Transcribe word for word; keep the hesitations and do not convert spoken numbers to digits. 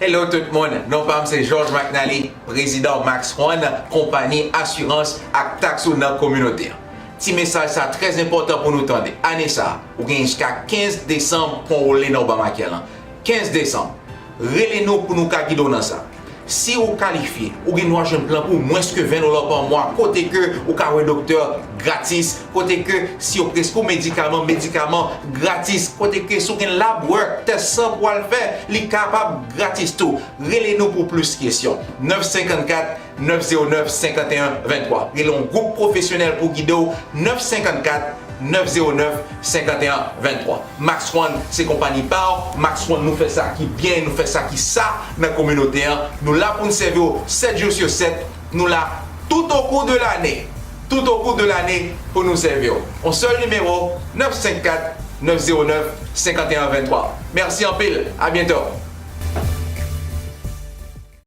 Hello tout moun, non pa m se Georges McNally, prezidan Max One, konpayi asirans ak taks ou nan kominote an. Ti mesaj sa trè enpòtan pou nou tande. Ane sa, ou gen jiska kenz desanm pou anwole nan Obamacare lan. Kenz desanm. Rele nou pou nou ka gide w nan sa. Si ou kalifye, ou gen dwa jwenn plan pou mwens ke ven dola pa mwa, kote ke ou ka wè doktè gratis, kote ke si yo preskri w medikaman, medikaman gratis, kote ke si w gen lab work, tès san pou w al fè, li kapab gratis tou. Rele nou pou plis kesyon. Nèf senkannkat, nèf zewo nèf, senkanteyen venntwa. Rele yon gwoup pwofesyonèl pou gide w, nèf senkannkat, nèf zewo nèf, senkanteyen venntwa. Max One se konpayi pa w. Max One, nou fè sa ki byen, nou fè sa ki sa nan kominote an. Nou la pou n sèvi w sèt jou sou sèt. Nou la tout au cours de l'année. Tout au cours de l'année pou nou sèvi w. Yon sèl nimewo, nèf senkannkat, nèf zewo nèf, senkanteyen venntwa. Mèsi anpil. A byento.